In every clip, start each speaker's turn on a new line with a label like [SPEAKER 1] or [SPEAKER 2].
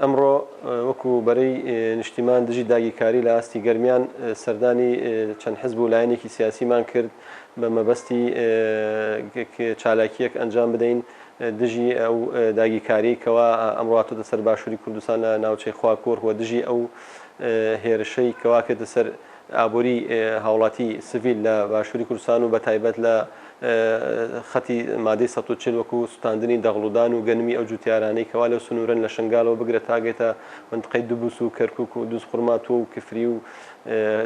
[SPEAKER 1] ئەمڕۆ وەکو بەرەی نیشتیمان دژی داگیرکاری لە ئاستی گەرمیان سەردانی چەند حزب و لایەنێکی سیاسیمان کرد بە مەبەستی چالاکیەک ئەنجام بدەین دژی ئەو داگیرکاریەی کەوا ئەمڕۆ هاتۆتە سەر باشوری کوردستان لە ناوچەی خواکوڕک و دژی ئەو هێرشەی کەوا کردە سەر ئابووری هاوڵاتی سڤیل لە باشووری کوردستان و بەتایبەت لە خەتی مادەی 140 وەکو سوتاندنی دەغڵودان و گەنمی ئەو جوتیارانەی کەوا لەو سنوورەن لە شنگالەوە بگرە تاگەیتە مەنتقەی دوبوس و کەرکوک و دوزخورماتوو و کفری و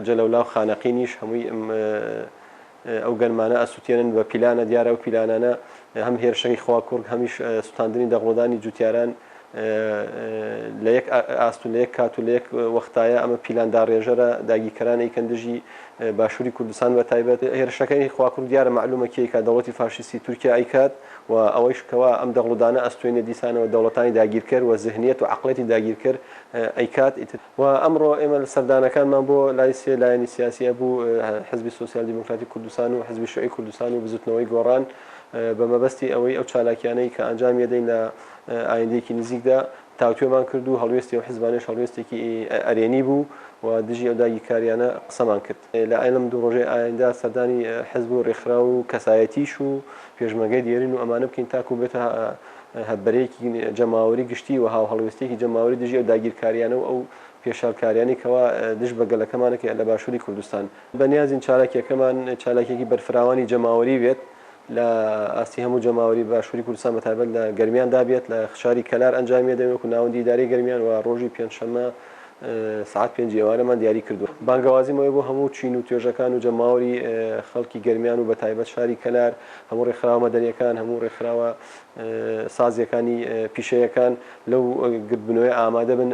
[SPEAKER 1] جەلەولا و خانەقینیش هەمووی ئەو گەنمانە ئەسوتێنن بە پیلانە، دیارە ئەو پیلانانە هەم هێرشەکەی خواکوڕک هەمیش سوتاندنی دەغڵودانی جوتیاران لە یەک ئاست و لە یەک کات و لە یەک وەختایە، ئەمە پیلان داڕێژەرە داگیرکەران ئەیکەن دژی باشوری کوردستان بە تایبەت. هێرشەکەی خواکوڕک دیارە مەعلومە کێ ئەیکات، دەوڵەتی فاشیستی تورکیا ئەیکات و ئەوەیش کەوا ئەم دەغڵودانە ئەستوێنێ دیسانەوە دەوڵەتانی داگیرکەر و زهنیەت و عەقڵیەتی داگیرکەر ئەیکات. ئیتر و ئەمڕۆ ئێمە لە سەردانەکانمان بۆ لای سێ لایەنی سیاسی هەبوو، حزبی سۆسیال دیموکراتی کوردستان و حزبی شیوعی کوردستان و بزوتنەوەی گۆڕان، بە مەبەستی ئەوەی ئەو چالاکیانەی کە ئەنجامی ئەدەین لە ئایندەیەکی نزیکدا تاوتوێمان کرد و هەڵوێستی ئەو حزبانەش هەڵوێستێکی ئەرێنی بوو و دژی ئەو داگیرکاریانە قسەمان کرد. لە ئەم دوو ڕۆژەی ئایندە سەردانی حزب و ڕێکخراو و کەسایەتیش و پێشمەرگەی دێرین و ئەمانە بکەین تاکو بێتە بەرەیەکی جەماوەری گشتی و هاوهەڵوێستیەکی جەماوەری دژی ئەو داگیرکاریانە و ئەو پێشالکاریانەی کەوا دژ بە گەلەکەمانە کە لە باشوری کوردستان. بەنیازین چالاکیەکەمان چالاکیەکی بەرفراوانی جەماوەری بێت لە ئاستی هەموو جەماوەری باشوری کوردستان بەتایبەت لە گەرمیاندا بێت لە شاری کەلار ئەنجامی دەدەین وەکو ناوەندی ئیدارەی گەرمیان و ڕۆژی پێنجشەممە سەعات پێنجی ئێوارەمان دیاری کردووە. بانگەوازیم ئەوەیە بۆ هەموو چین و توێژەکان و جەماوەری خەڵکی گەرمیان و بەتایبەت شاری کەلار، هەموو ڕێکخراوە مەدەنیەکان، هەموو ڕێکخراوە سازیەکانی پیشەیەکان لەو گردبوونەوەیە ئامادە بن.